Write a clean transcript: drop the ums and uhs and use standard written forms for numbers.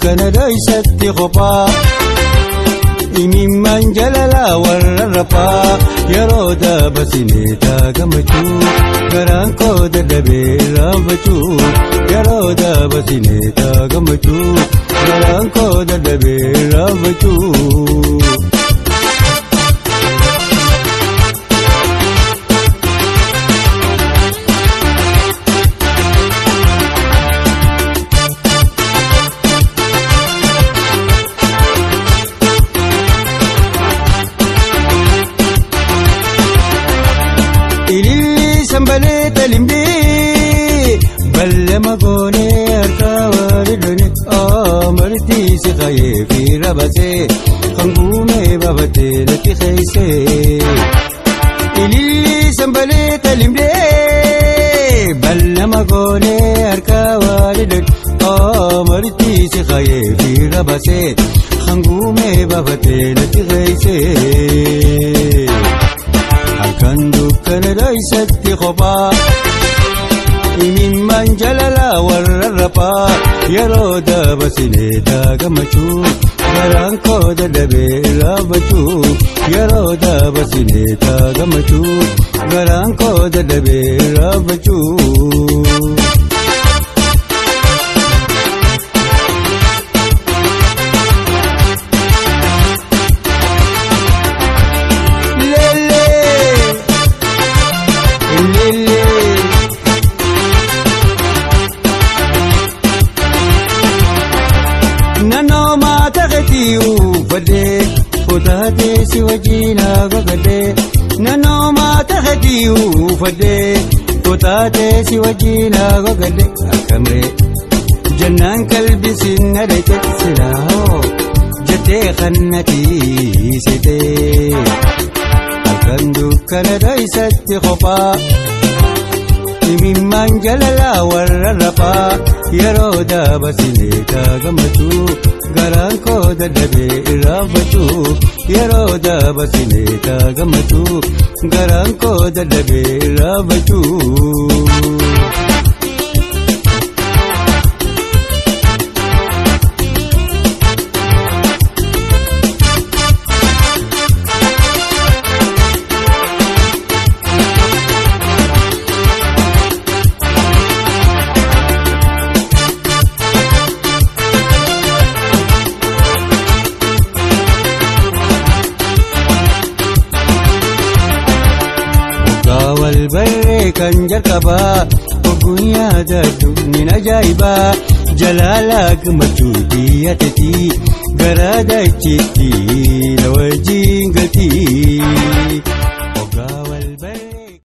dukkana dhoysatti kophaa imimmaan jaalalaa warra raphaa yeroo dabarsinee gammachuu garaan koo dadhabee irraanfachuu yeroo dabarsinee gammachuu garaan koo dadhabee irraanfachuu. Sambalee talimdee bal'ama goonee harka walidhone marti si qayyee fi rabatee hanguumee babatee natti keessee. Ililli sambalee talimdee bal'ama goonee harka walidhone marti si qayyee fi rabatee hanguumee babatee natti keessee. Halkan dukkana dhoysatti kophaa imimmaan jaalalaa warra raphaa yeroo dabarsinee gammachuu garaan koo dadhabee irraanfachuu yeroo dabarsinee gammachuu garaan koo dadhabee irraanfachuu. Kutaatee si wajjin gogadhee naannoo maata keetii uffadhee kutaatee si wajjin gogadhee akkamree jennaan qalbisiin na dheete silaa jettee kannatiisitee halkan dukkana dhoysatti kophaa imimmaan jaalalaa warra raphaa yeroo dabarsinee gammachuu. Garaan koo dadhabee irraanfachuu yeroo dabarsinee gammachuu garaan koo dadhabee irraanfachuu. Barree kan jalqabaa ogguun yaadadhu ni ajaa'ibaa jaalala gammachuu biyyateetii gara dachiitti na wajjin galtii.